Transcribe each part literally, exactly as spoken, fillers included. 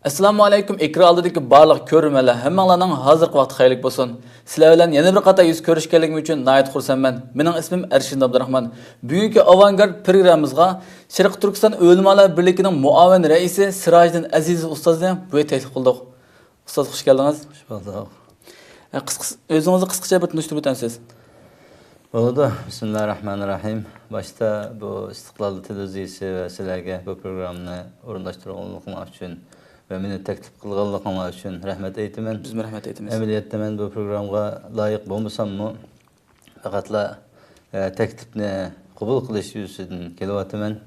ئەسسالامۇ ئەلەيكۇم، ئېكران ئالدىدىكى بارلىق كۆرۈرمەنلەر، ھەممەڭلارنىڭ ھازىرقى ۋاقتى خەيرلىك بولسۇن. سىلەر بىلەن يەنە بىر قېتىم يۈز كۆرۈشكەنلىكىم ئۈچۈن ناھايىتى خۇرسەنمەن. مېنىڭ ئىسمىم ئەرشىن ئابدۇراخمان. بۈگۈنكى ئاۋانگارد پروگراممىمىزغا شەرقىي تۈركىستان ئۆلىمالار بىرلىكىنىڭ مۇئاۋىن رەئىسى سىراجىدىن ئەزىزوف ئۇستازنى بۇ يەردە تەكلىپ قىلدۇق. ئۇستاز، خۇش كەلدىڭىز. خۇش بولدۇق. ئە، قىسقىس-، ئۆزىڭىزنى قىسقىچە بىر تونۇشتۇرۇپ ئۆتەمسىز؟ بولىدۇ. بىسمىللاھىررەھمانىررەھىم. باشتا بۇ ئىستىقلال تېلېۋىزىيىسى ۋە سىلەرگە بۇ پروگراممىنى ئورۇنلاشتۇرغانلىقىڭلار ئۈچۈن ۋە مېنى تەكلىپ قىلغانلىقىڭلار ئۈچۈن رەھمەت ئېيتىمەن. بىزمۇ رەھمەت ئېيتىمىز. ئەمەلىيەتتە مەن بۇ پروگرامغا لايىق بولمىساممۇ، پەقەتلا، ئە، تەكلىپنى قوبۇل قىلىش يۈزىسىدىن كېلىۋاتىمەن.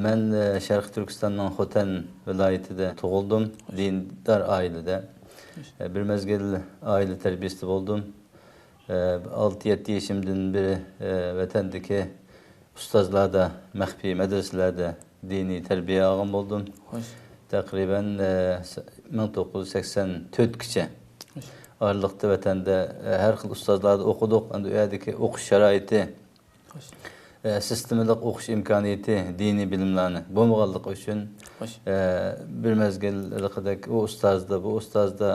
مەن، ئە، شەرقىي تۈركىستاننىڭ خوتەن ۋىلايىتىدە تۇغۇلدۇم، دىندار ئائىلىدە. ئە، بىر مەزگىل ئائىلە تەربىيىسىدە بولدۇم. ئە، ئالتە يەتتە يېشىمدىن بېرى، ئە، ۋەتەندىكى ئۇستازلاردا، مەخپىي مەدرىسىلەردە دىنىي تەربىيە ئالغان بولدۇم. خوش. تەقرىبەن، ئە، س-، مىڭ توققۇز يۈز سەكسەن تۆتكىچە خوش. ئارىلىقتا ۋەتەندە، ئە، ھەر خىل ئۇستازلاردا ئوقۇدۇق. ئەمدى ئۇ يەردىكى ئوقۇش شارائىتى، خوش. ئە، سىستېمىلىق ئوقۇش ئىمكانىيىتى، دىنىي بىلىملەرنى بولمىغانلىقى ئۈچۈن، خوش. ئە، بىر مەزگىل ھېلىقىدەك ئۇ ئۇستازدا، بۇ ئۇستازدا،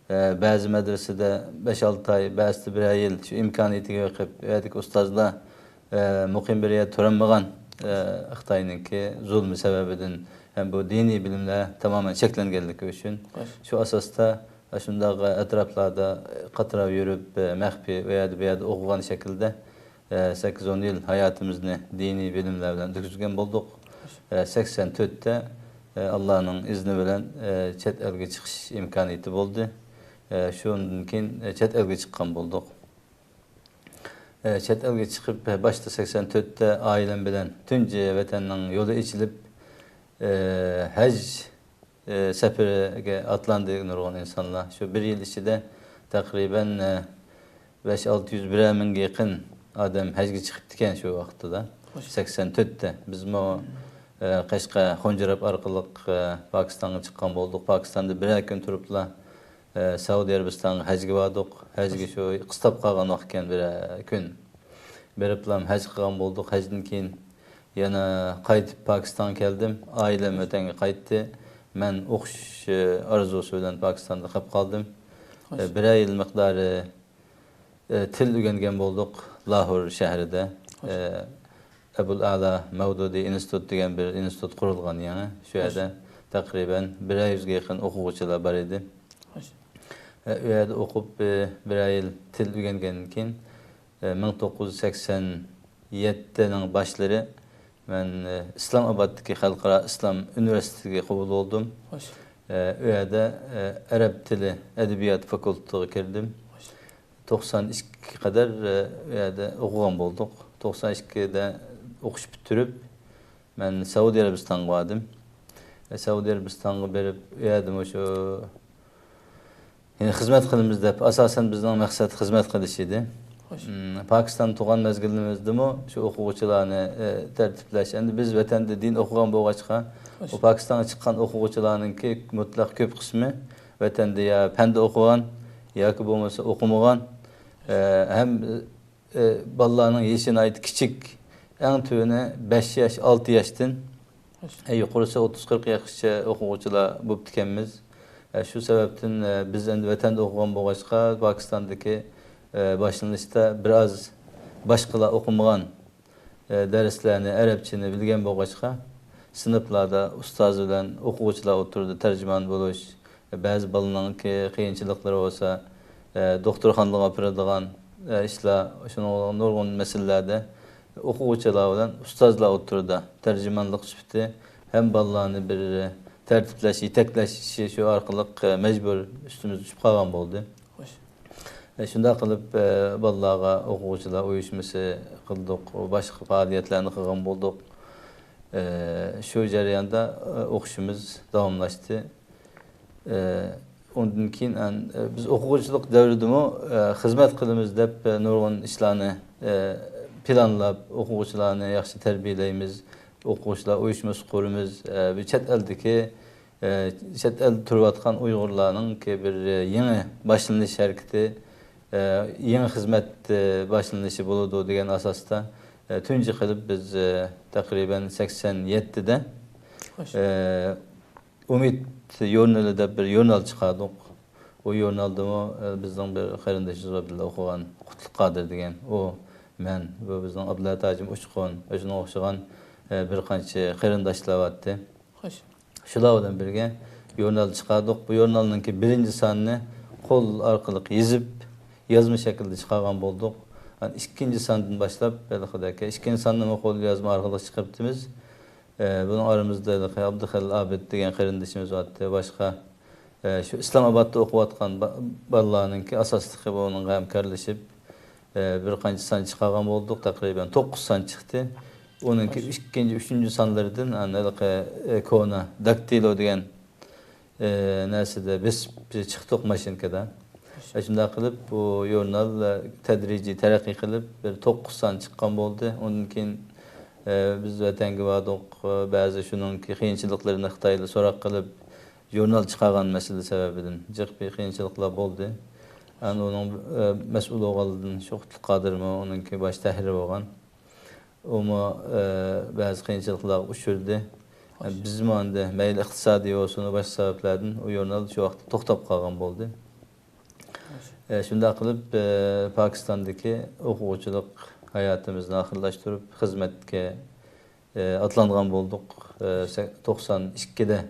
ئە، بەزى مەدرىسىدە بەش-ئالتە ئاي، بەزىدە بىرەر يىل شۇ ئىمكانىيىتىگە بېقىپ، ئۇ يەردىكى ئۇستازلار، ئە، مۇقىم بىر يەردە تۇرالمىغان، ئە، خىتاينىڭكى زۇلمى سەۋەبىدىن ھەم بۇ دىنىي بىلىملەر تامامەن چەكلەنگەنلىكى ئۈچۈن، خوش. شۇ ئاساستا شۇنداق ئەتراپلاردا قاتراپ يۈرۈپ، مەخپىي ئۇ يەردە، بۇ يەردە ئوقۇغان شەكىلدە، سەككىز-ئون يىل ھاياتىمىزنى دىنىي بىلىملەر بىلەن ئۆتكۈزگەن بولدۇق. سەكسەن تۆتتە، ئاللانىڭ ئىزنى بىلەن، چەت ئەلگە چىقىش ئىمكانىيىتى بولدى. شۇندىن كېيىن چەت ئەلگە چىققان بولدۇق. ئە، چەت ئەلگە چىقىپ، باشتا سەكسەن تۆتتە ئائىلەم بىلەن تۇنجى ۋەتەننىڭ يولى ئېچىلىپ، ئە، ھەج، ئە، سەپىرىگە ئاتلاندى نۇرغۇن ئىنسانلار. شۇ بىر يىل ئىچىدە تەقرىبەن، ئە، بەش-ئالتە يۈز، بىرەر مىڭغا يېقىن ئادەم ھەجگە چىقىپتىكەن شۇ ۋاقتىدا. خوش. سەكسەن تۆتتە. بىزمۇ، ئە، قەشقەر، خۇنجۇراپ ئارقىلىق، ئە، پاكىستانغا چىققان بولدۇق. پاكىستاندا بىرەر كۈن تۇرۇپلا، ئە، سەئۇدى ئەرەبىستانغا ھەجگە باردۇق. ھەجگە شۇ قىستاپ قالغان ۋاقىت ئىكەن، بىرەر كۈن. بېرىپلا ھەج قىلغان بولدۇق. ھەجدىن كېيىن يەنە قايتىپ پاكىستانغا كەلدىم. ئائىلەم ۋەتەنگە قايتتى. مەن ئوقۇش، ئە، ئارزۇسى بىلەن پاكىستاندا قېلىپ قالدىم. خوش. ئە، بىرەر يىل مىقدارى ئە، تىل ئۆگەنگەن بولدۇق لاھور شەھىرىدە. خوش. ئە، ئەبۇل ئەلا مەۋدۇدى ئىنستىتۇت دېگەن بىر ئىنستىتۇت قۇرۇلغان يېڭى. شۇ خوش. يەردە تەقرىبەن بىرەر يۈزگە يېقىن ئوقۇغۇچىلار بار ئىدى. خوش. ئە، ئۇ يەردە ئوقۇپ، ئە، بىرەر يىل تىل ئۆگەنگەندىن كېيىن، ئە، مىڭ توققۇز يۈز سەكسەن يەتتىنىڭ باشلىرى مەن، ئە، ئىسلام ئابادتىكى خەلقئارا ئىسلام ئۇنىۋېرسىتېتىگە قوبۇل بولدۇم. خوش. ئە، ئۇ يەردە، ئە، ئەرەب تىلى ئەدەبىيات فاكۇلتېتىغا كىردىم. خوش. توقسان ئىككىگە قەدەر، ئە، ئۇ يەردە ئوقۇغان بولدۇق. توقسان ئىككىدە ئوقۇش پۈتتۈرۈپ، مەن سەئۇدى ئەرەبىستانغا باردىم. ۋە سەئۇدى ئەرەبىستانغا بېرىپ، ئۇ يەردىمۇ شۇ، يەنى خىزمەت قىلىمىز دەپ، ئاساسەن بىزنىڭ مەقسەت خىزمەت قىلىش ئىدى. خوش. مم، پاكىستان تۇغان مەزگىلىمىزدىمۇ شۇ ئوقۇغۇچىلارنى، ئە، تەرتىپلەش. ئەمدى بىز ۋەتەندە دىن ئوقۇغان بولغاچقا، خوش. ئۇ پاكىستانغا چىققان ئوقۇغۇچىلارنىڭكى مۇتلەق كۆپ قىسمى ۋەتەندە يا پەندە ئوقۇغان ياكى بولمىسا ئوقۇمىغان، ئە، ھەم، ئە، بالىلارنىڭ يېشى ناھايىتى كىچىك، ئەڭ تۆۋىنى بەش ياش، ئالتە ياشتىن، خوش. ئە، يۇقىرىسى ئوتتۇز، قىرىق ياشقىچە ئوقۇغۇچىلار بوپتىكەنمىز. ئە، شۇ سەۋەبتىن، ئە، بىز ئەمدى ۋەتەندە ئوقۇغان بولغاچقا، پاكىستاندىكى، ئە، باشلىنىشتا بىر ئاز باشقىلار ئوقۇمىغان ئە، دەرسلەرنى، ئەرەبچىنى بىلگەن بولغاچقا، سىنىپلاردا ئۇستاز بىلەن ئوقۇغۇچىلار ئوتتۇرىدا تەرجىمان بولۇش، بەزى بالىنىڭكى قىيىنچىلىقلىرى بولسا، ئە، دوختۇرخانىلارغا ئاپىرىدىغان، ئە، ئىشلار، شۇنىڭ بىلەن نۇرغۇن مەسىلىلەردە ئوقۇغۇچىلار بىلەن ئۇستازلار ئوتتۇرىدا تەرجىمانلىق سۈپىتى ھەم بالىلارنى بىر، ئە، تەرتىپلەش، يېتەكلەش ئىشى شۇ ئارقىلىق، ئە، مەجبۇر ئۈستىمىزگە چۈشۈپ قالغان بولدى. خوش. ئە، شۇنداق قىلىپ، ئە، بالىلارغا ئوقۇغۇچىلار ئۇيۇشمىسى قىلدۇق، باشقا پائالىيەتلەرنى قىلغان بولدۇق. ئە، شۇ جەرياندا، ئە، ئوقۇشىمىز داۋاملاشتى. ئە، ئۇندىن كېيىن، ئە، بىز ئوقۇغۇچىلىق دەۋرىدىمۇ، ئە، خىزمەت قىلىمىز دەپ، ئە، نۇرغۇن ئىشلارنى، ئە، پىلانلاپ، ئوقۇغۇچىلارنى ياخشى تەربىيەلەيمىز، ئوقۇغۇچىلار ئۇيۇشمىسى قۇرىمىز، ئە، بۇ چەت ئەلدىكى ئە، چەت ئەلدە تۇرۇۋاتقان ئۇيغۇرلارنىڭكى بىر، ئە، يېڭى باشلىنىش ھەرىكىتى، ئە، يېڭى خىزمەت، ئە، باشلىنىشى بولىدۇ دېگەن ئاساستا، ئە، تۇنجى قىلىپ بىز، ئە، تەقرىبەن سەكسەن يەتتىدە، خوش. ئە، ئۈمىد ژۇرنىلى دەپ بىر ژۇرنال چىقاردۇق. ئۇ ژۇرنالدىمۇ، ئە، بىزنىڭ بىر قېرىندىشىمىز بار بىللە ئوقۇغان، قۇتلۇق قادىر دېگەن. ئۇ، مەن، بۇ بىزنىڭ ئابدۇللا ھاجىم ئۇچقۇن، شۇنىڭغا ئوخشىغان، ئە، بىر قانچە قېرىنداشلار بارتتى. خوش. شۇلار بىلەن بىرگە ژۇرنال چىقاردۇق. بۇ ژۇرنالنىڭكى بىرىنچى سانىنى قول ئارقىلىق يېزىپ، يازما شەكىلدە چىقارغان بولدۇق. ئان-، ئىككىنچى ساندىن باشلاپ، ھېلىقىدەك، ئىككىنچى ساننىمۇ قول يازما ئارقىلىق چىقىرىپتىمىز. ئە، بۇنىڭ ئارىمىزدا ھېلىقى ئابدۇخېلىل ئابىد دېگەن قېرىندىشىمىز بارتتى. باشقا، ئە، شۇ ئىسلام ئابادتا ئوقۇۋاتقان با-، بالىلارنىڭكى ئاساسلىقى بۇنىڭغا ھەمكارلىشىپ، ئە، بىر قانچە سان چىقارغان بولدۇق. تەقرىبەن توققۇز سان چىقتى. ئۇنىڭكى ئىككىنچى، ئۈچىنچى سانلىرىدىن، ئەنە، ھېلىقى، ئە، كونا داكتىلو دېگەن، ئە، نەرسىدە بېسىپ چىقتۇق ماشىنكىدا. ئە، شۇنداق قىلىپ، بۇ ژۇرنال، ئە، تەدرىجىي تەرەققىي قىلىپ، بىر توققۇز سان چىققان بولدى. ئۇندىن كېيىن، ئە، بىز ۋەتەنگە باردۇق. ئە، بەزى شۇنىڭكى قىيىنچىلىقلىرىنى خىتايلار سوراق قىلىپ، ژۇرنال چىقارغان مەسىلە سەۋەبىدىن جىق بىر قىيىنچىلىقلار بولدى. ئەنە ئۇنىڭ، ئە، مەسئۇل بولغانلىرىدىن شوخۇتلۇق قادىرمۇ ئۇنىڭكى باش تەھرىرى بولغان. ئۇمۇ، ئە، بەزى قىيىنچىلىقلارغا ئۇچرىدى. ئە، بىزمۇ ئەندى مەيلى ئىقتىسادىي بولسۇن، باشقا سەۋەبلەردىن ئۇ ژۇرنال شۇ ۋاقىتتا توختاپ قالغان بولدى. ئە، شۇنداق قىلىپ، ئە، پاكىستاندىكى ئوقۇغۇچىلىق ھاياتىمىزنى ئاخىرلاشتۇرۇپ، خىزمەتكە، ئە، ئاتلانغان بولدۇق. ئە، سە-، توقسان ئىككىدە،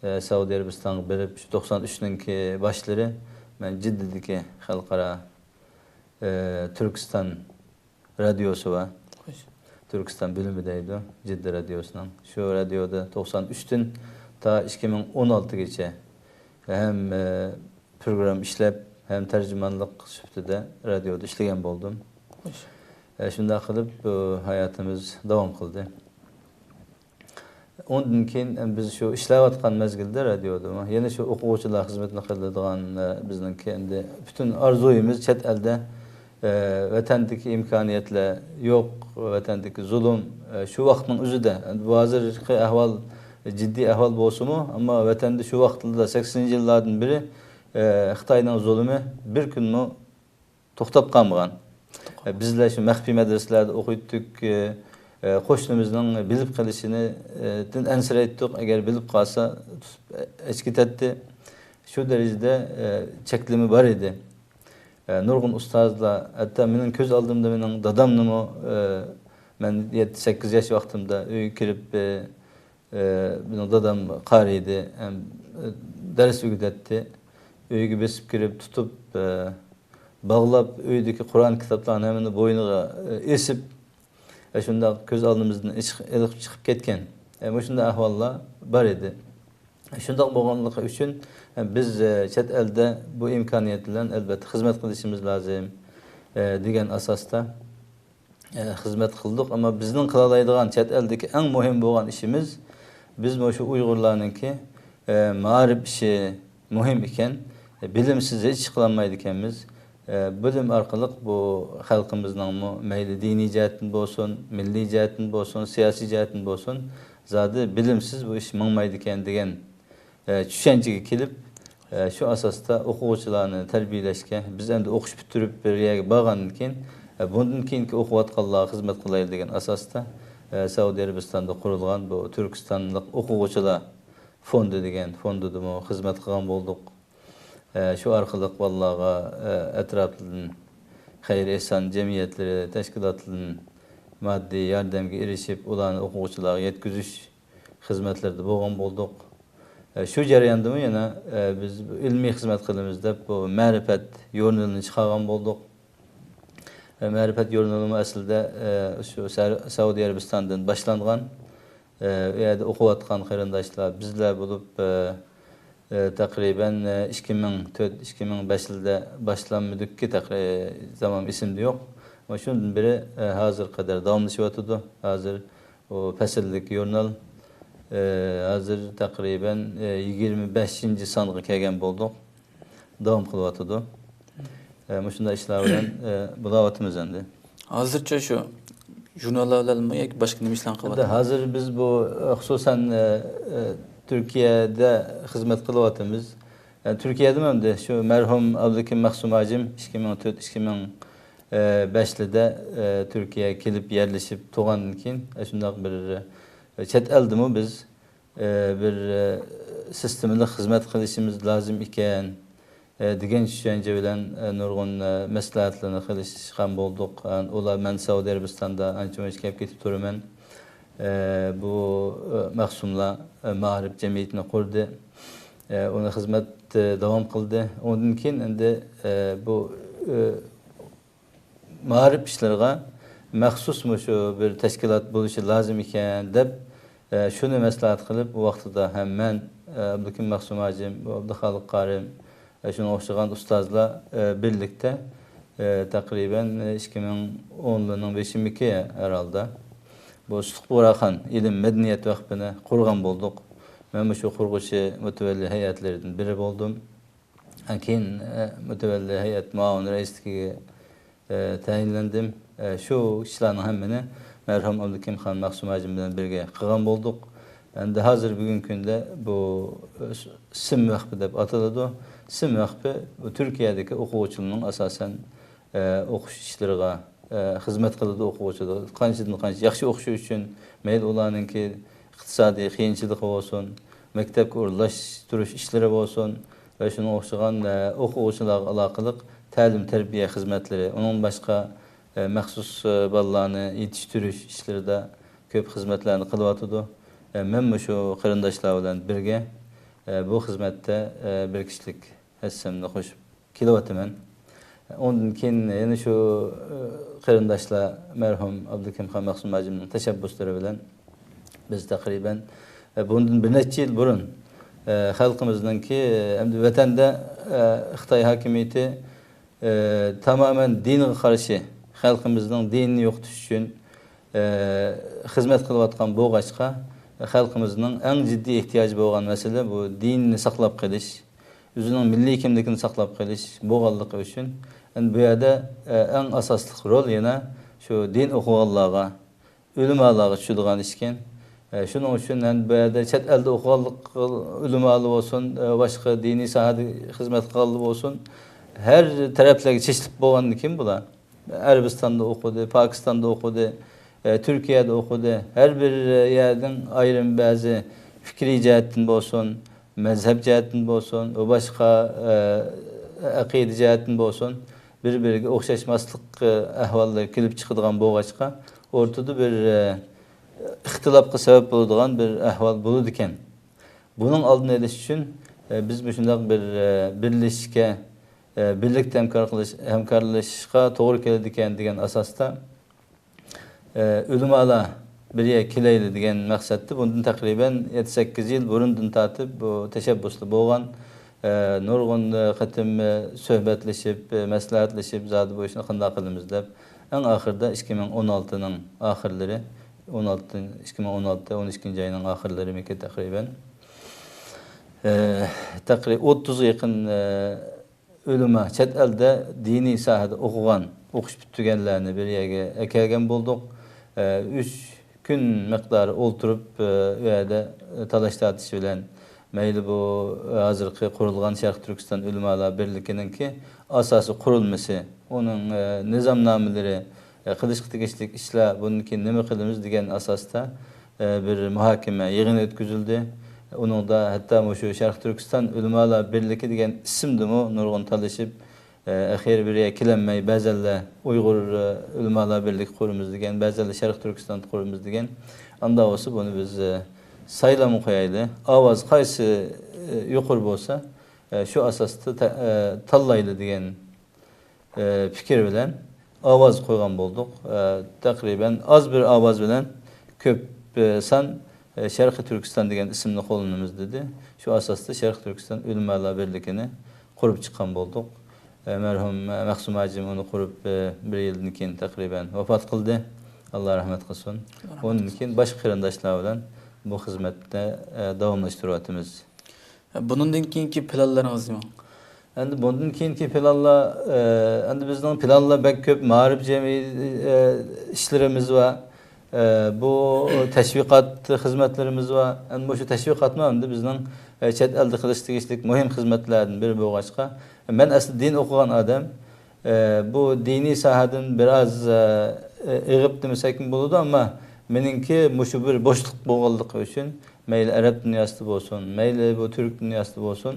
ئە، سەئۇدى ئەرەبىستانغا بېرىپ، شۇ توقسان ئۈچنىڭكى باشلىرى مەن جىددىدىكى خەلقئارا، ئە، تۈركىستان رادىيوسى بار. خوش. تۈركىستان بۆلۈمى دەيدۇ، جىددە رادىيوسىنىڭ. شۇ رادىيودا توقسان ئۈچتىن تا ئىككى مىڭ ئون ئالتىگىچە ھەم، ئە، پروگرامما ئىشلەپ، ھەم تەرجىمانلىق سۈپىتىدە رادىيودا ئىشلىگەن بولدۇم. خوش. ئە، شۇنداق قىلىپ، بۇ ھاياتىمىز داۋام قىلدى. ئۇندىن كېيىن بىز شۇ ئىشلەۋاتقان مەزگىلدە رادىيودىمۇ يەنە شۇ ئوقۇغۇچىلار خىزمىتىنى قىلىدىغان، ئە، بىزنىڭكى ئەمدى پۈتۈن ئارزۇيىمىز چەت ئەلدە، ئە، ۋەتەندىكى ئىمكانىيەتلەر يوق، ۋەتەندىكى زۇلۇم، ئە، شۇ ۋاقىتنىڭ ئۆزىدە، ئەمدى بۇ ھازىرقى ئەھۋال جىددىي ئەھۋال بولسىمۇ، ئەمما ۋەتەندە شۇ ۋاقىتلاردا سەكسىنىنچى يىللاردىن بېرى، ئە، خىتاينىڭ زۇلۇمى بىر كۈنمۇ توختاپ قالمىغان. ئە، بىزلەر شۇ مەخپىي مەدرىسىلەردە ئوقۇيتتۇق، ئە، ئە، قوشنىمىزنىڭ بىلىپ قېلىشىنى، ئە، دىن ئەنسىرەيتتۇق. ئەگەر بىلىپ قالسا، تۇتۇپ، ئە، ئەچكىتەتتى. شۇ دەرىجىدە، ئە، چەكلىمە بار ئىدى. ئە، نۇرغۇن ئۇستازلار، ھەتتا مېنىڭ كۆز ئالدىمدا مېنىڭ دادامنىمۇ، ئە، مەن يەتتە، سەككىز ياش ۋاقتىمدا ئۆيگە كىرىپ، ئە، ئە، مېنىڭ دادام قارىي ئىدى، ھەم، ئە، دەرس ئۆگىتەتتى. ئۆيگە بېسىپ كىرىپ تۇتۇپ، ئە، باغلاپ، ئۆيدىكى قۇرئان كىتابلارنى ھەممىنى بوينىغا، ئە، ئېسىپ، ئە، شۇنداق كۆز ئالدىمىزدىن ئېلىپ چىقىپ كەتكەن. ئە، مۇشۇنداق ئەھۋاللار بار ئىدى. شۇنداق بولغانلىقى ئۈچۈن، ئە، بىز، ئە، چەت ئەلدە بۇ ئىمكانىيەت بىلەن ئەلۋەتتە خىزمەت قىلىشىمىز لازىم، ئە، دېگەن ئاساستا، ئە، خىزمەت قىلدۇق. ئەمما بىزنىڭ قىلالايدىغان، چەت ئەلدىكى ئەڭ مۇھىم بولغان ئىشىمىز، بىز مۇشۇ ئۇيغۇرلارنىڭكى، ئە، مائارىپ ئىشى مۇھىم ئىكەن. ئە، بىلىمسىز ھېچ ئىش قىلالمايدىكەنمىز. ئە، بىلىم ئارقىلىق بۇ خەلقىمىزنىڭمۇ مەيلى دىنىي جەھەتتىن بولسۇن، مىللىي جەھەتتىن بولسۇن، سىياسىي جەھەتتىن بولسۇن، زادى بىلىمسىز بۇ ئىش ماڭمايدىكەن دېگەن ئە، چۈشەنچىگە كېلىپ، ئە، شۇ ئاساستا ئوقۇغۇچىلارنى تەربىيەلەشكە، بىز ئەمدى ئوقۇش پۈتتۈرۈپ بىر يەرگە بارغاندىن كېيىن، ئە، بۇندىن كېيىنكى ئوقۇۋاتقانلارغا خىزمەت قىلايلى دېگەن ئاساستا، ئە، سەئۇدى ئەرەبىستاندا قۇرۇلغان بۇ تۈركىستانلىق ئوقۇغۇچىلار فوندى دېگەن فوندىدىمۇ خىزمەت قىلغان بولدۇق. ئە، شۇ ئارقىلىق بالىلارغا، ئە، ئەتراپتىن خەير ئېھسان جەمئىيەتلىرى، تەشكىلاتلىرىدىن ماددىي ياردەمگە ئېرىشىپ، ئۇلارنى ئوقۇغۇچىلارغا يەتكۈزۈش خىزمەتلىرىدە بولغان بولدۇق. ئە، شۇ جەرياندىمۇ يەنە، ئە، بىز ئىلمىي خىزمەت قىلىمىز دەپ، بۇ مەرىپەت ژۇرنىلىنى چىقارغان بولدۇق. ئە، مەرىپەت ژۇرنىلىمۇ ئەسلىدە، ئە، شۇ سە-، سەئۇدى ئەرەبىستاندىن باشلانغان. ئە، ئۇ يەردە ئوقۇۋاتقان قېرىنداشلار بىزلەر بولۇپ، ئە، ئە، تەقرىبەن، ئە، ئىككى مىڭ تۆت، ئىككى مىڭ بەش يىلدا باشلانمىدۇقكى، تەقرىبەن تامام ئېسىمدە يوق. ئەمما شۇندىن بېرى، ئە، ھازىرغا قەدەر داۋاملىشىۋاتىدۇ. ھازىر ئۇ پەسىللىك ژۇرنال، ئە، ھازىر تەقرىبەن، ئە، يىگىرمە بەشىنچى سانغا كەلگەن بولدۇق. داۋام قىلىۋاتىدۇ. ئە، مۇشۇنداق ئىشلار بىلەن، ئە، بولاۋاتىمىز ئەمدى. ھازىرچە شۇ ژۇرناللار بىلەنمۇ ياكى باشقا نېمە ئىشلارنى ئەمدى قىلىۋاتىمىز؟ ھازىر بىز بۇ، ئە، خۇسۇسەن، ئە، ئە، تۈركىيەدە خىزمەت قىلىۋاتىمىز. ئە، تۈركىيەدىمۇ ئەمدى شۇ مەرھۇم ئابلىكىم مەخسۇم ھاجىم ئىككى مىڭ تۆت، ئىككى مىڭ بەشلىدە، ئە، تۈركىيەگە كېلىپ يەرلىشىپ تۇرغاندىن كېيىن، ئە، شۇنداق بىر، ئە، چەت ئەلدىمۇ بىز، ئە، بىر، ئە، سىستېمىلىق خىزمەت قىلىشىمىز لازىم ئىكەن، ئە، دېگەن چۈشەنچە بىلەن، ئە، نۇرغۇن، ئە، مەسلىھەتلەرنى قىلىشقان بولدۇق. ئە، ئۇلار مەن سەئۇدى ئەرەبىستاندا ئانچە مۇنچە كەپ كېتىپ تۇرىمەن. ئە، بۇ، ئە، مەخسۇملار، ئە، مائارىپ جەمئىيىتىنى قۇردى. ئە، ئۇنى خىزمەت، ئە، داۋام قىلدى. ئۇندىن كېيىن ئەمدى، ئە، بۇ، ئە، مائارىپ ئىشلىرىغا مەخسۇس مۇشۇ بىر تەشكىلات بولۇشى لازىم ئىكەن دەپ، ئە، شۇنى مەسلىھەت قىلىپ، ئۇ ۋاقتىدا ھەم مەن، ئە، ئابدۇكېرىم مەخسۇم ھاجىم، ئابدۇخالىق قارىم، ئە، شۇنىڭغا ئوخشىغان ئۇستازلار، ئە، بىرلىكتە، ئە، تەقرىبەن، ئە، ئىككى مىڭ ئونلارنىڭ بېشىمىكى ھەرھالدا بۇ سۇتۇق بۇغراخان ئىلىم مەدەنىيەت ۋەقپىنى قۇرغان بولدۇق. مەن مۇشۇ قۇرغۇچى مۇتەۋەللى ھەيئەتلىرىدىن بىرى بولدۇم. كېيىن، ئە، مۇتەۋەللى ھەيئەت مۇئاۋىن رەئىسلىكىگە، ئە، تەيىنلەندىم. ئە، شۇ ئىشلارنىڭ ھەممىنى مەرھۇم ئابدۇكېرىمخان مەخسۇم ھاجىم بىلەن بىرگە قىلغان بولدۇق. ئەمدى ھازىر بۈگۈنكى كۈندە بۇ، ئە، سىم ۋەقپى دەپ ئاتىلىدۇ. سىم ۋەقپى بۇ تۈركىيەدىكى ئوقۇغۇچىلارنىڭ ئاساسەن، ئە، ئوقۇش ئىشلىرىغا، ئە، خىزمەت قىلىدۇ ئوقۇغۇچىلار. قانچىدىن قانچە ياخشى ئوقۇشى ئۈچۈن، مەيلى ئۇلارنىڭكى ئىقتىسادىي قىيىنچىلىقى بولسۇن، مەكتەپكە ئورۇنلاشتۇرۇش ئىشلىرى بولسۇن ۋە شۇنىڭغا ئوخشىغان، ئە، ئوقۇغۇچىلارغا ئالاقىلىق تەلىم-تەربىيە خىزمەتلىرى، ئۇنىڭدىن باشقا، ئە، مەخسۇس، ئە، بالىلارنى يېتىشتۈرۈش ئىشلىرىدا كۆپ خىزمەتلەرنى قىلىۋاتىدۇ. ئە، مەن مۇشۇ قېرىنداشلار بىلەن بىرگە، ئە، بۇ خىزمەتتە، ئە، بىر كىشىلىك ھەسسەمنى قوشۇپ كېلىۋاتىمەن. ئۇندىن كېيىن يەنە شۇ، ئە، قېرىنداشلار مەرھۇم ئابدۇكېرىمخان مەخسۇم ھاجىمنىڭ تەشەببۇسلىرى بىلەن بىز تەقرىبەن، ئە، بۇندىن بىر نەچچە يىل بۇرۇن، ئە، خەلقىمىزنىڭكى، ئەمدى ۋەتەندە، ئە، خىتاي ھاكىمىيىتى، ئە، تامامەن دىنغا قارشى، خەلقىمىزنىڭ دىنىنى يوقىتىش ئۈچۈن، ئە، خىزمەت قىلىۋاتقان بولغاچقا، خەلقىمىزنىڭ ئەڭ جىددىي ئېھتىياجى بولغان مەسىلە بۇ دىننى ساقلاپ قېلىش، ئۆزىنىڭ مىللىي كىملىكىنى ساقلاپ قېلىش بولغانلىقى ئۈچۈن، ئەمدى بۇ يەردە، ئە، ئەڭ ئاساسلىق رول يەنە شۇ دىن ئوقۇغانلارغا، ئۆلىمالارغا چۈشىدىغان ئىشكەن. ئە، شۇنىڭ ئۈچۈن ئەمدى بۇ يەردە چەت ئەلدە ئوقۇغانلىق ئۆلىمالار بولسۇن، ئە، باشقا دىنىي ساھەدە خىزمەت قىلغانلار بولسۇن، ھەر تەرەپلەرگە چېچىلىپ بولغاندىن كېيىن بۇلار ئەرەبىستاندا ئوقۇدى، پاكىستاندا ئوقۇدى، ئە، تۈركىيەدە ئوقۇدى. ھەر بىر يەردىن ئايرىم بەزى پىكرىي جەھەتتىن بولسۇن، مەزھەپ جەھەتتىن بولسۇن، ۋە باشقا، ئە، ئەقىدە جەھەتتىن بولسۇن، بىر-بىرىگە ئوخشاشماسلىق، ئە، ئەھۋاللىرى كېلىپ چىقىدىغان بولغاچقا، ئورتىدا بىر، ئە، ئىختىلاپقا سەۋەب بولىدىغان بىر ئەھۋال بولىدىكەن. بۇنىڭ ئالدىنى ئېلىش ئۈچۈن، ئە، بىز مۇشۇنداق بىر، ئە، بىرلىشىشكە، ئە، بىرلىكتە ھەمكار قىلىش، ھەمكارلىشىشقا توغرا كېلىدىكەن دېگەن ئاساستا، ئە، ئۆلىمالار بىر يەرگە كېلەيلى دېگەن مەقسەتتە بۇندىن تەقرىبەن يەتتە سەككىز يىل بۇرۇندىن تارتىپ بۇ تەشەببۇستا بولغان، ئە، نۇرغۇن، ئە، قېتىم، ئە، سۆھبەتلىشىپ، ئە، مەسلىھەتلىشىپ، زادى بۇ ئىشنى قانداق قىلىمىز دەپ، ئەڭ ئاخىرىدا ئىككى مىڭ ئون ئالتىنىڭ ئاخىرلىرى، ئون ئالتە، ئىككى مىڭ ئون ئالتە، ئون ئىككىنچى ئاينىڭ ئاخىرلىرىمىكى تەقرىبەن، ئە، تەقرىبەن ئوتتۇزغا يېقىن، ئە، ئۆلىما، چەت ئەلدە دىنىي ساھەدە ئوقۇغان، ئوقۇش پۈتتۈرگەنلەرنى بىر يەرگە ئەكەلگەن بولدۇق. ئە، ئۈچ كۈن مىقدارى ئولتۇرۇپ، ئە، ئۇ يەردە تالاش-تارتىش بىلەن، مەيلى بۇ ھازىرقى قۇرۇلغان شەرقىي تۈركىستان ئۆلىمالار بىرلىكىنىڭكى ئاساسىي قۇرۇلمىسى، ئۇنىڭ، ئە، نىزامنامىلىرى، ئە، قىلىشقا تېگىشلىك ئىشلار، بۇندىن كېيىن نېمە قىلىمىز دېگەن ئاساستا، ئە، بىر مۇھاكىمە يىغىنى ئۆتكۈزۈلدى. ئۇنىڭدا ھەتتا مۇشۇ شەرقىي تۈركىستان ئۆلىمالار بىرلىكى دېگەن ئىسىمدىمۇ نۇرغۇن تالىشىپ، ئە، ئەخىرى بىر يەرگە كېلەلمەي، بەزەنلەر ئۇيغۇر، ئە، ئۆلىمالار بىرلىكى قۇرىمىز دېگەن، بەزەنلەر شەرقىي تۈركىستان قۇرىمىز دېگەن. ئاندا بولسا بۇنى بىز، ئە، سايلامغا قويايلى. ئاۋاز قايسى، ئە، يۇقىرى بولسا، ئە، شۇ ئاساستا تە-، ئە، تاللايلى دېگەن ئە، پىكىر بىلەن ئاۋاز قويغان بولدۇق. ئە، تەقرىبەن ئاز بىر ئاۋاز بىلەن كۆپ، ئە، سان، ئە، شەرقىي تۈركىستان دېگەن ئىسىمنى قوللىنىمىز دېدى. شۇ ئاساستا شەرقىي تۈركىستان ئۆلىمالار بىرلىكىنى قۇرۇپ چىققان بولدۇق. ئە، مەرھۇم، ئە، مەخسۇم ھاجىم ئۇنى قۇرۇپ، ئە، بىر يىلدىن كېيىن تەقرىبەن ۋاپات قىلدى. ئاللا رەھمەت قىلسۇن. ئۇنىڭدىن كېيىن باشقا قېرىنداشلار بىلەن بۇ خىزمەتنى، ئە، داۋاملاشتۇرۇۋاتىمىز. بۇنىڭدىن كېيىنكى پىلانلىرىڭىز نېمە؟ ئەمدى بۇندىن كېيىنكى پىلانلار، ئە، ئەمدى بىزنىڭ پىلانلار بەك كۆپ، مائارىپ جەمئىي، ئە، ئىشلىرىمىز بار. ئە، بۇ تەشۋىقات خىزمەتلىرىمىز بار. ئەمدى مۇشۇ تەشۋىقاتمۇ ئەمدى بىزنىڭ، ئە، چەت ئەلدە قىلىش تېگىشلىك مۇھىم خىزمەتلەردىن بىرى بولغاچقا، مەن ئەسلى دىن ئوقۇغان ئادەم. ئە، بۇ دىنىي ساھەدىن بىر ئاز، ئە، ئېغىپ دېمىسەكمۇ بولىدۇ، ئەمما مېنىڭكى مۇشۇ بىر بوشلۇق بولغانلىقى ئۈچۈن، مەيلى ئەرەب دۇنياسىدا بولسۇن، مەيلى بۇ تۈرك دۇنياسىدا بولسۇن،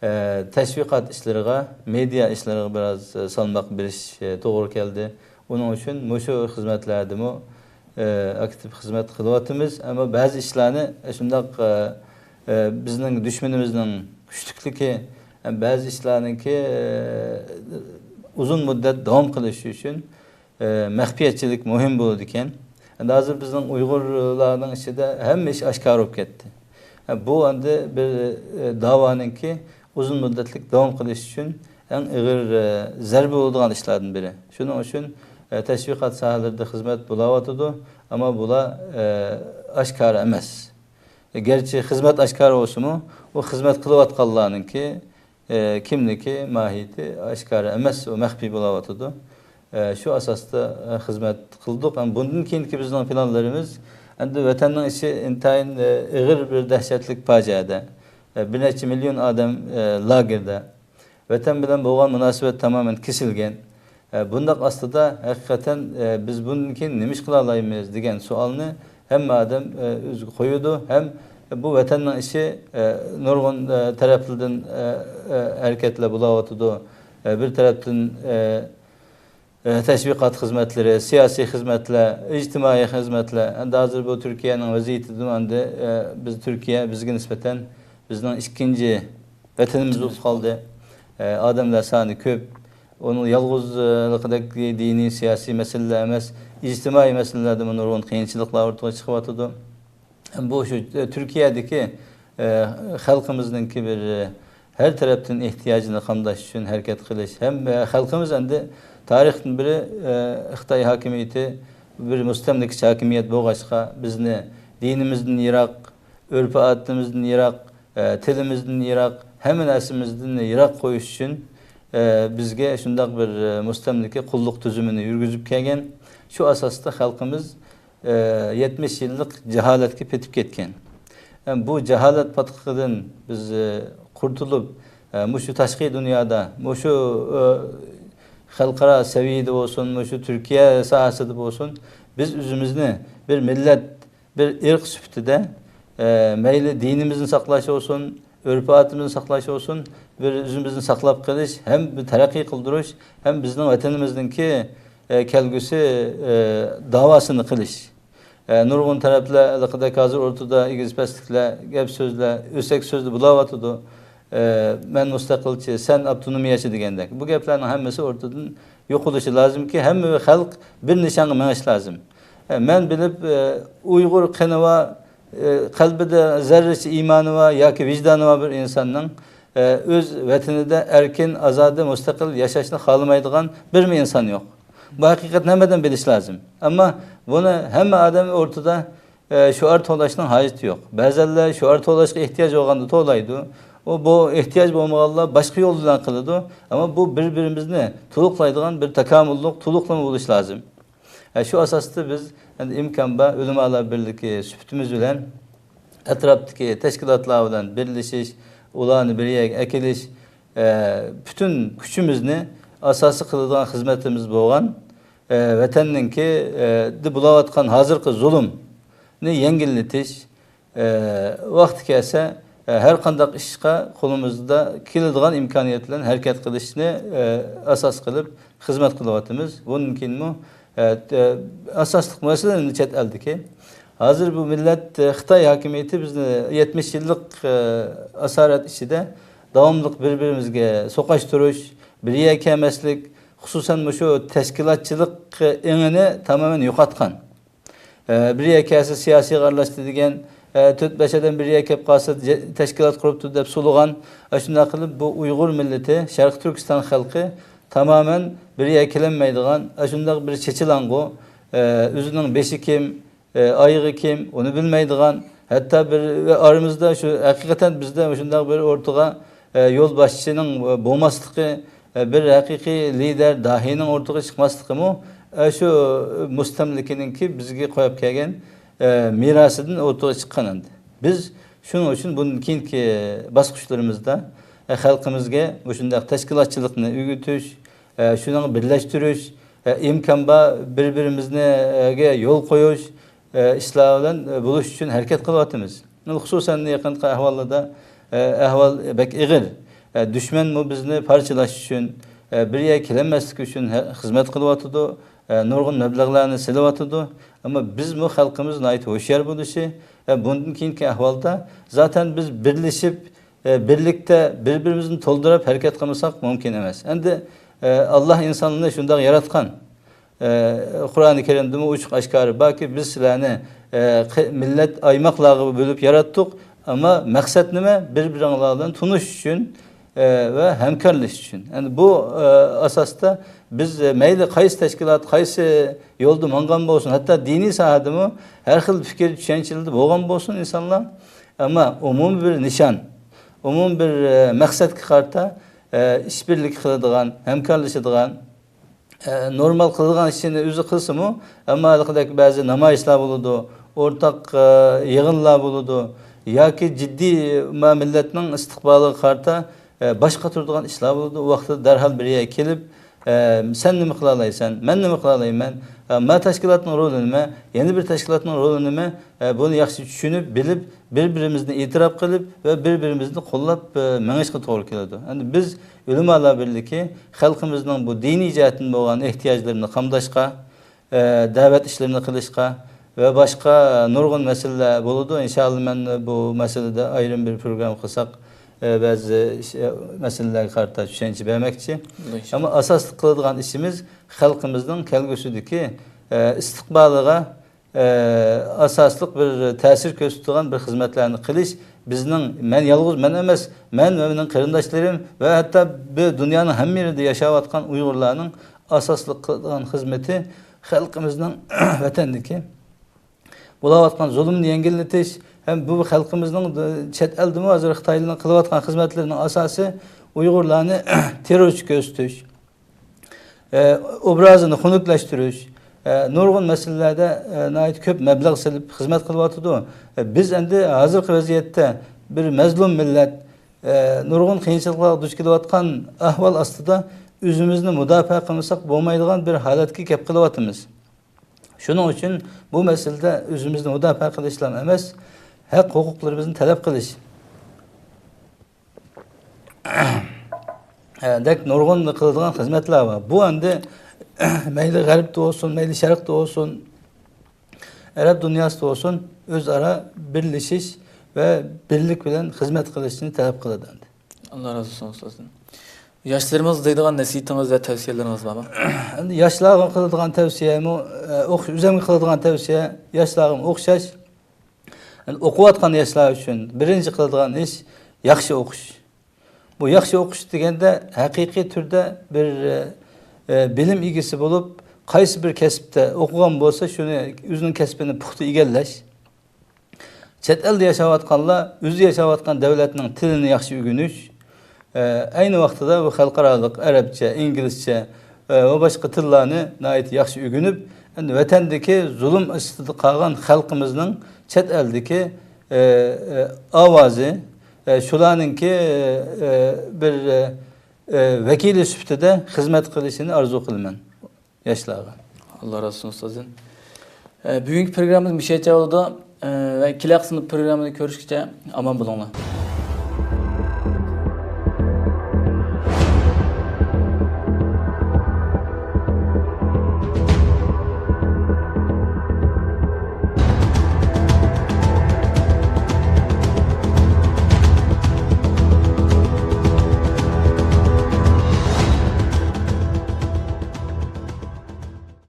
ئە، تەشۋىقات ئىشلىرىغا، مېدىيا ئىشلىرىغا بىراز، ئە، سالماق بېرىش، ئە، توغرا كەلدى. ئۇنىڭ ئۈچۈن مۇشۇ خىزمەتلەردىمۇ، ئە، ئاكتىپ خىزمەت قىلىۋاتىمىز. ئەمما بەزى ئىشلارنى، ئە، شۇنداق، ئە، ئە، بىزنىڭ دۈشمىنىمىزنىڭ كۈچلۈكلۈكى، ئە، بەزى ئىشلارنىڭكى، ئە، ئۇزۇن مۇددەت داۋام قىلىشى ئۈچۈن، ئە، مەخپىيەتچىلىك مۇھىم بولىدىكەن. ئەمدى ھازىر بىزنىڭ ئۇيغۇرلارنىڭ ئىچىدە ھەممە ئىش ئاشكارا بولۇپ كەتتى. ئە، بۇ ئەمدى بىر، ئە، داۋانىڭكى ئۇزۇن مۇددەتلىك داۋام قىلىشى ئۈچۈن ئەڭ ئېغىر، ئە، زەربە بولىدىغان ئىشلاردىن بىرى. شۇنىڭ ئۈچۈن، ئە، تەشۋىقات ساھەلىرىدە خىزمەت بولاۋاتىدۇ، ئەمما بۇلار، ئە، ئاشكارا ئەمەس. گەرچە خىزمەت ئاشكارا بولسىمۇ، ئۇ خىزمەت قىلىۋاتقانلارنىڭكى، ئە، كىملىكى، ماھىيىتى ئاشكارا ئەمەس، ئۇ مەخپىي بولاۋاتىدۇ. ئە، شۇ ئاساستا، ئە، خىزمەت قىلدۇق. ئەمما بۇندىن كېيىنكى بىزنىڭ پىلانلىرىمىز، ئەمدى ۋەتەننىڭ ئىچى ئىنتايىن، ئە، ئېغىر بىر دەھشەتلىك پاجىئەدە، ئە، بىر نەچچە مىليون ئادەم، ئە، لاگېردا. ۋەتەن بىلەن بولغان مۇناسىۋەت تامامەن كېسىلگەن. ئە، بۇنداق ئاستىدا ھەقىقەتەن، ئە، بىز بۇندىن كېيىن نېمە ئىش قىلالايمىز دېگەن سوئالنى ھەممە ئادەم، ئە، ئۆزىگە قويىدۇ. ھەم بۇ ۋەتەننىڭ ئىشى، ئە، نۇرغۇن، ئە، تەرەپلىرىدىن، ئە، ئە، ھەرىكەتلەر بولاۋاتىدۇ. ئە، بىر تەرەپتىن، ئە، ئە، تەشۋىقات خىزمەتلىرى، سىياسىي خىزمەتلەر، ئىجتىمائىي خىزمەتلەر. ئەمدى ھازىر بۇ تۈركىيەنىڭ ۋەزىيىتىدىن ئەمدى، ئە، بىز تۈركىيە بىزگە نىسبەتەن بىزنىڭ ئىككىنچى ۋەتىنىمىز بولۇپ قالدى. ئە، ئادەملەر سانى كۆپ. ئۇنىڭ يالغۇزلۇقىدەك دىنىي، سىياسىي مەسىلىلەر ئەمەس، ئىجتىمائىي مەسىلىلەردىمۇ نۇرغۇن قىيىنچىلىقلار ئورتىغا چىقىۋاتىدۇ. بۇ شۇ، ئە، تۈركىيەدىكى، ئە، خەلقىمىزنىڭكى بىر، ئە، ھەر تەرەپتىن ئېھتىياجىنى قامداش ئۈچۈن ھەرىكەت قىلىش. ھەم، ئە، خەلقىمىز ئەمدى تارىختىن بېرى، ئە، خىتاي ھاكىمىيىتى بىر مۇستەملىكىچى ھاكىمىيەت بولغاچقا، بىزنى دىنىمىزدىن يىراق، ئۆرپ-ئادىتىمىزدىن يىراق، ئە، تىلىمىزدىن يىراق، ھەممە نەرسىمىزدىن يىراق قويۇش ئۈچۈن، ئە، بىزگە شۇنداق بىر، ئە، مۇستەملىكە قۇللۇق تۈزۈمىنى يۈرگۈزۈپ كەلگەن. شۇ ئاساستا خەلقىمىز، ئە، يەتمىش يىللىق جاھالەتكە پېتىپ كەتكەن. ئە، بۇ جاھالەت پاتقىقىدىن بىز، ئە، قۇرتۇلۇپ، ئە، مۇشۇ تاشقى دۇنيادا، مۇشۇ، ئە، خەلقئارا سەۋىيەدە بولسۇن، مۇشۇ تۈركىيە ساھەسىدە بولسۇن، بىز ئۆزىمىزنى بىر مىللەت، بىر ئىرق سۈپىتىدە، ئە، مەيلى دىنىمىزنى ساقلاش بولسۇن، ئۆرپ-ئادىتىمىزنى ساقلاش بولسۇن، بىر ئۆزىمىزنى ساقلاپ قېلىش ھەم بىر تەرەققىي قىلدۇرۇش ھەم بىزنىڭ ۋەتىنىمىزنىڭكى، ئە، كەلگۈسى، ئە، داۋاسىنى قىلىش. ئە، نۇرغۇن تەرەپلەر ھېلىقىدەك ھازىر ئوتتۇرىدا ئېگىز-پەسلىكلەر، گەپ-سۆزلەر، ئۆسەك سۆزلەر بولاۋاتىدۇ. ئە، مەن مۇستەقىلچى، سەن ئاپتونومىيەچى دېگەندەك. بۇ گەپلەرنىڭ ھەممىسى ئورتىدىن يوقىلىشى لازىمكى، ھەممە خەلق بىر نىشانغا مېڭىشى لازىم. ئە، مەن بىلىپ، ئە، ئۇيغۇر قېنى بار، ئە، قەلبىدە زەررىچە ئىمانى بار ياكى ۋىجدانى بار بىر ئىنساننىڭ، ئە، ئۆز ۋەتىنىدە ئەركىن، ئازادە، مۇستەقىل ياشاشنى خالىمايدىغان بىرمۇ ئىنسان يوق. بۇ ھەقىقەتنى ھەممە ئادەم بىلىشى لازىم. ئەمما بۇنى ھەممە ئادەم ئورتىدا، ئە، شوئار توۋلاشنىڭ ھاجىتى يوق. بەزەنلەر شوئار توۋلاشقا ئېھتىياج بولغاندا توۋلايدۇ. ئۇ، بۇ ئېھتىياج بولمىغانلار باشقا يول بىلەن قىلىدۇ. ئەمما بۇ بىر-بىرىمىزنى تولۇقلايدىغان بىر تاكامۇللۇق، تولۇقلىما بولۇشى لازىم. ئە، شۇ ئاساستا بىز ئەمدى ئىمكان بار ئۆلىمالار بىرلىكى سۈپىتىمىز بىلەن ئەتراپتىكى تەشكىلاتلار بىلەن بىرلىشىش، ئۇلارنى بىر يەرگە ئەكېلىش، ئە، پۈتۈن كۈچىمىزنى ئاساسىي قىلىدىغان خىزمىتىمىز بولغان، ئە، ۋەتەننىڭكى، ئە، دە بولاۋاتقان ھازىرقى زۇلۇمنى يەڭگىللىتىش، ئە، ۋاقتى كەلسە، ئە، ھەر قانداق ئىشقا قولىمىزدا كېلىدىغان ئىمكانىيەت بىلەن ھەرىكەت قىلىشنى، ئە، ئاساس قىلىپ خىزمەت قىلىۋاتىمىز. بۇندىن كېيىنمۇ، ئە، ئە، ئاساسلىق مەسىلە ئەمدى چەت ئەلدىكى. ھازىر بۇ مىللەت، ئە، خىتاي ھاكىمىيىتى بىزنى يەتمىش يىللىق، ئە، ئاسارەت ئىچىدە داۋاملىق بىر-بىرىمىزگە سوقاشتۇرۇش، بىر يەرگە كەلمەسلىك، خۇسۇسەن مۇشۇ تەشكىلاتچىلىق ئېڭىنى تامامەن يوقاتقان. ئە، بىر يەرگە كەلسە سىياسىيغا ئارىلاشتى دېگەن، ئە، تۆت-بەش ئادەم بىر يەرگە كەپ قالسا جە-، تەشكىلات قۇرۇپتۇ دەپ سولىغان. ئاشۇنداق قىلىپ بۇ ئۇيغۇر مىللىتى، شەرقىي تۈركىستان خەلقى تامامەن بىر يەرگە كېلەلمەيدىغان، ئاشۇنداق بىر چېچىلاڭغۇ، ئە، ئۆزىنىڭ بېشى كىم، ئە، ئايىغى كىم، ئۇنى بىلمەيدىغان، ھەتتا بىر ئارىمىزدا شۇ ھەقىقەتەن بىزدە مۇشۇنداق بىر ئورتىغا، ئە، يولباشچىنىڭ بولماسلىقى، ئە، بىر ھەقىقىي لىدەر، داھىينىڭ ئورتىغا چىقماسلىقىمۇ، ئە، شۇ مۇستەملىكىنىڭكى بىزگە قويۇپ كەلگەن، ئە، مىراسىدىن ئوتتۇرىغا چىققان ئەمدى. بىز شۇنىڭ ئۈچۈن بۇندىن كېيىنكى باسقۇچلىرىمىزدا، ئە، خەلقىمىزگە مۇشۇنداق تەشكىلاتچىلىقنى ئۆگىتىش، ئە، شۇنىڭ بىرلەشتۈرۈش، ئە، ئىمكان بار بىر-بىرىمىزنىڭگە يول قويۇش، ئە، ئىشلار بىلەن، ئە، بولۇش ئۈچۈن ھەرىكەت قىلىۋاتىمىز. خۇسۇسەن يېقىنقى ئەھۋاللاردا، ئە، ئەھۋال بەك ئېغىر. ئە، دۈشمەنمۇ بىزنى پارچىلاش ئۈچۈن، ئە، بىر يەرگە كېلەلمەسلىك ئۈچۈن ھە-، خىزمەت قىلىۋاتىدۇ. ئە، نۇرغۇن مەبلەغلەرنى سېلىۋاتىدۇ. ئەمما بىزمۇ خەلقىمىز ناھايىتى ھوشيار بولۇشى، ئە، بۇندىن كېيىنكى ئەھۋالدا زاتەن بىز بىرلىشىپ، ئە، بىرلىكتە بىر-بىرىمىزنى تولدۇرۇپ ھەرىكەت قىلمىساق مۇمكىن ئەمەس. ئەمدى، ئە، ئاللا ئىنسانلارنى شۇنداق ياراتقان. ئە، قۇرئانى كەرىمدىمۇ ئوچۇق ئاشكارا باركى، بىز سىلەرنى، ئە، قى-، مىللەت ئايماقلارغا بۆلۈپ ياراتتۇق. ئەمما مەقسەت نېمە؟ بىر-بىرىڭلار بىلەن تونۇشۇش ئۈچۈن، ئە، ۋە ھەمكارلىشىش ئۈچۈن. ئەمدى بۇ، ئە، ئاساستا بىز، ئە، مەيلى قايسى تەشكىلات، قايسى يولدا ماڭغان بولسۇن، ھەتتا دىنىي ساھەدىمۇ ھەر خىل پىكىر چۈشەنچىلەردە بولغان بولسۇن ئىنسانلار، ئەمما ئومۇمىي بىر نىشان، ئومۇمىي بىر، ئە، مەقسەتكە قارىتا، ئە، ئىشبىرلىك قىلىدىغان، ھەمكارلىشىدىغان، ئە، نورمال قىلىدىغان ئىشىنى ئۆزى قىلسىمۇ، ئەمما ھېلىقىدەك بەزى نامايىشلار بولىدۇ، ئورتاق، ئە، يىغىنلار بولىدۇ ياكى جىددىي ما مىللەتنىڭ ئىستىقبالىغا قارىتا، ئە، باش قاتۇرىدىغان ئىشلار بولىدۇ. ئۇ ۋاقىتتا دەرھال بىر يەرگە كېلىپ، ئە، سەن نېمە قىلالايسەن، مەن نېمە قىلالايمەن، ئە، ما تەشكىلاتنىڭ رولى نېمە، يەنە بىر تەشكىلاتنىڭ رولى نېمە، ئە، بۇنى ياخشى چۈشىنىپ، بىلىپ، بىر-بىرىمىزنى ئېتىراپ قىلىپ ۋە بىر-بىرىمىزنى قوللاپ، ئە، مېڭىشقا توغرا كېلىدۇ. ئەمدى بىز ئۆلىمالار بىرلىكى خەلقىمىزنىڭ بۇ دىنىي جەھەتتىن بولغان ئېھتىياجلىرىنى قامداشقا، ئە، دەۋەت ئىشلىرىنى قىلىشقا ۋە باشقا نۇرغۇن مەسىلىلەر بولىدۇ. ئىنشائاللا، مەن بۇ مەسىلىدە ئايرىم بىر پروگرامما قىلساق، ئە، بەزى ئىش، ئە، مەسىلىلەرگە قارىتا چۈشەنچە بەرمەكچى. ئىنشائاللا. ئەمما ئاساسلىق قىلىدىغان ئىشىمىز خەلقىمىزنىڭ كەلگۈسىدىكى، ئە، ئىستىقبالىغا ئە، ئاساسلىق بىر تەسىر كۆرسىتىدىغان بىر خىزمەتلەرنى قىلىش بىزنىڭ، مەن يالغۇز، مەن ئەمەس، مەن ۋە مېنىڭ قېرىنداشلىرىم ۋە ھەتتا بۇ دۇنيانىڭ ھەممە يېرىدە ياشاۋاتقان ئۇيغۇرلارنىڭ ئاساسلىق قىلىدىغان خىزمىتى خەلقىمىزنىڭ ۋەتەندىكى بولاۋاتقان زۇلۇمنى يەڭگىللىتىش ھەم بۇ خەلقىمىزنىڭ چەت ئەلدىمۇ ھازىر خىتايلارنىڭ قىلىۋاتقان خىزمەتلىرىنىڭ ئاساسى ئۇيغۇرلارنى تېررورچى كۆرسىتىش. ئە، ئوبرازىنى خۇنۈكلەشتۈرۈش، ئە، نۇرغۇن مەسىلىلەردە، ئە، ناھايىتى كۆپ مەبلەغ سېلىپ خىزمەت قىلىۋاتىدۇ. ئە، بىز ئەمدى ھازىرقى ۋەزىيەتتە بىر مەزلۇم مىللەت، ئە، نۇرغۇن قىيىنچىلىقلارغا دۇچ كېلىۋاتقان ئەھۋال ئاستىدا ئۆزىمىزنى مۇداپىئە قىلمىساق بولمايدىغان بىر ھالەتكە كەپ قېلىۋاتىمىز. شۇنىڭ ئۈچۈن بۇ مەسىلىدە ئۆزىمىزنى مۇداپىئە قىلىشلا ئەمەس، ھەق ھوقۇقلىرىمىزنى تەلەپ قىلىش، دەك نۇرغۇن قىلىدىغان خىزمەتلەر بار. بۇ ئەمدى مەيلى غەربتە بولسۇن، مەيلى شەرقتە بولسۇن، ئەرەب دۇنياسىدا بولسۇن، ئۆزئارا بىرلىشىش ۋە بىرلىك بىلەن خىزمەت قىلىشنى تەلەپ قىلىدۇ ئەمدى. ئاللا رازى بولسۇن ئۇستازدىن. ياشلىرىمىزغا دەيدىغان نەسىھىتىڭىز ۋە تەۋسىيەلىرىڭىز بارمۇ؟ ئەمدى ياشلارغا قىلىدىغان تەۋسىيەمۇ، ئە، ئوخ-، ئۆزۈمگە قىلىدىغان تەۋسىيە ياشلارغىمۇ ئوخشاش. يەنى ئوقۇۋاتقان ياشلار ئۈچۈن بىرىنچى قىلىدىغان ئىش ياخشى ئوقۇش. بۇ ياخشى ئوقۇش دېگەندە ھەقىقىي تۈردە بىر، ئە، بىلىم ئىگىسى بولۇپ، قايسى بىر كەسىپتە ئوقۇغان بولسا، شۇنى ئۆزىنىڭ كەسپىنى پۇختا ئىگىلەش. چەت ئەلدە ياشاۋاتقانلار ئۆزى ياشاۋاتقان دۆلەتنىڭ تىلىنى ياخشى ئۆگىنىش، ئە، ئەينى ۋاقتىدا بۇ خەلقئارالىق ئەرەبچە، ئىنگلىزچە، ئە، ۋە باشقا تىللارنى ناھايىتى ياخشى ئۆگىنىپ، ئەمدى ۋەتەندىكى زۇلۇم ئاستىدا قالغان خەلقىمىزنىڭ چەت ئەلدىكى، ئە، ئە، ئاۋازى، ئە، شۇلارنىڭكى، ئە، بىر، ئە، ئە، ۋەكىلى سۈپىتىدە خىزمەت قىلىشىنى ئارزۇ قىلىمەن ياشلارغا. ئاللا رازى بولسۇن ئۇستازدىن. ئە، بۈگۈنكى پروگراممىمىز مۇشۇ يەرچە بولىدۇ. ئە، ۋە كېلەر قىسىمدا پروگراممىنى كۆرۈشكىچە ئامان بولۇڭلار.